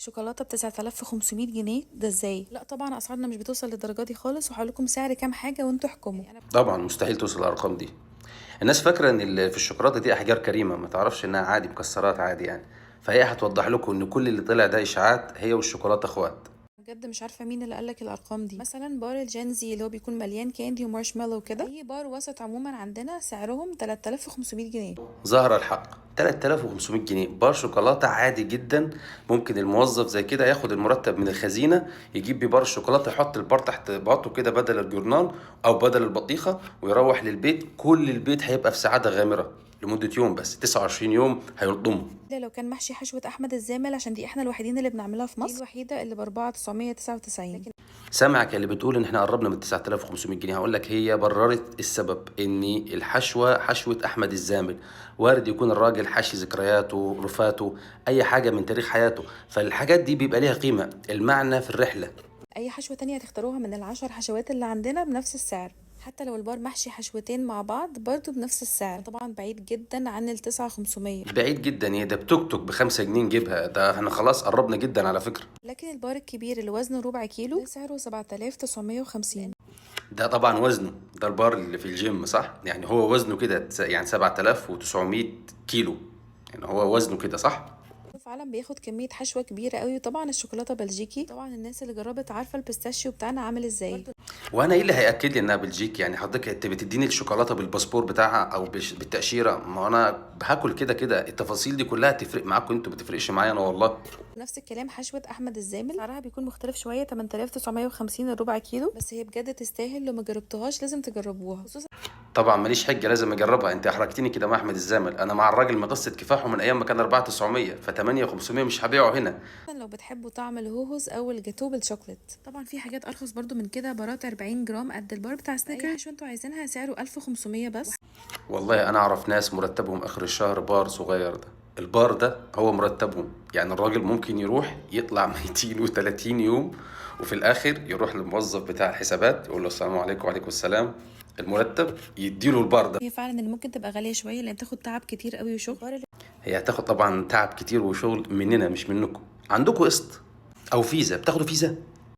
شوكولاتة ب 9500 جنيه، ده ازاي؟ لا طبعا اسعارنا مش بتوصل للدرجة دي خالص، وهقول لكم سعر كام حاجة وانتوا احكموا. يعني طبعا مستحيل توصل الارقام دي. الناس فاكره ان اللي في الشوكولاتة دي احجار كريمه، ما تعرفش انها عادي مكسرات عادي يعني. فهي هتوضح لكم ان كل اللي طلع ده اشاعات، هي والشوكولاته اخوات. بجد مش عارفه مين اللي قالك الارقام دي. مثلا بار الجنزي اللي هو بيكون مليان candy و marshmallow وكده، اي بار وسط عموما عندنا سعرهم 3500 جنيه. ظهر الحق، 3500 جنيه بار شوكولاتة عادي جدا. ممكن الموظف زي كده ياخد المرتب من الخزينة يجيب بيه بار الشوكولاته، يحط البار تحت باطه كده بدل الجورنال او بدل البطيخه، ويروح للبيت. كل البيت هيبقى في سعادة غامرة لمدة يوم بس، 29 يوم هيلضموا. ده لو كان محشي حشوه احمد الزامل، عشان دي احنا الوحيدين اللي بنعملها في مصر، دي الوحيدة اللي ب 4999. لكن سامعك اللي بتقول ان احنا قربنا من 9500 جنيه. هقول لك هي بررت السبب ان الحشوه حشوه احمد الزامل. وارد يكون الراجل حشي ذكرياته، رفاته، اي حاجة من تاريخ حياته، فالحاجات دي بيبقى ليها قيمه، المعنى في الرحلة. اي حشوه تانية هتختاروها من العشر حشوات اللي عندنا بنفس السعر، حتى لو البار محشي حشوتين مع بعض برضو بنفس السعر. طبعا بعيد جدا عن ال 9500. بعيد جدا، ايه ده؟ بتوك توك ب5 جنيه نجيبها. ده احنا خلاص قربنا جدا على فكره. لكن البار الكبير اللي وزنه ربع كيلو ده سعره 7950. ده طبعا وزنه، ده البار اللي في الجيم صح؟ يعني هو وزنه كده يعني 7900 كيلو، يعني هو وزنه كده صح؟ فعلا بياخد كمية حشوة كبيرة قوي. وطبعا الشوكولاتة بلجيكي، طبعا الناس اللي جربت عارفة ال pistachio بتاعنا عامل ازاي. وانا ايه اللي هياكد لي انها بلجيكي؟ يعني حضرتك انت بتديني الشوكولاتة بالباسبور بتاعها او بالتاشيره؟ ما انا هاكل كده كده. التفاصيل دي كلها تفرق معاكم انتوا، ما بتفرقش معايا انا والله. نفس الكلام حشوة احمد الزامل، سعرها بيكون مختلف شوية، 8950 الربع كيلو، بس هي بجد تستاهل. لو ما جربتوهاش لازم تجربوها، خصوصا طبعا ماليش حجه، لازم اجربها. انت احرجتني كده مع احمد الزامل. انا مع الراجل من قصة كفاحه من ايام ما كان 4900، ف 8500 مش هبيعه هنا. لو بتحبوا طعم الهوهوز او الجاتو بالشوكليت. طبعا في حاجات ارخص برضو من كده، بارات 40 جرام قد البار بتاع سنيكر، اي حشوه انتوا عايزينها سعره 1500 بس. والله انا اعرف ناس مرتبهم اخر الشهر بار صغير، ده البار ده هو مرتبهم. يعني الراجل ممكن يروح يطلع 230 يوم، وفي الاخر يروح للموظف بتاع الحسابات يقول له السلام عليكم وعليكم السلام، المرتب، يديله البار ده. هي فعلا اللي ممكن تبقى غالية شوية لان بتاخد تعب كتير قوي وشغل. هي هتاخد طبعا تعب كتير وشغل مننا مش منكم. عندكم قسط او فيزا؟ بتاخدوا فيزا؟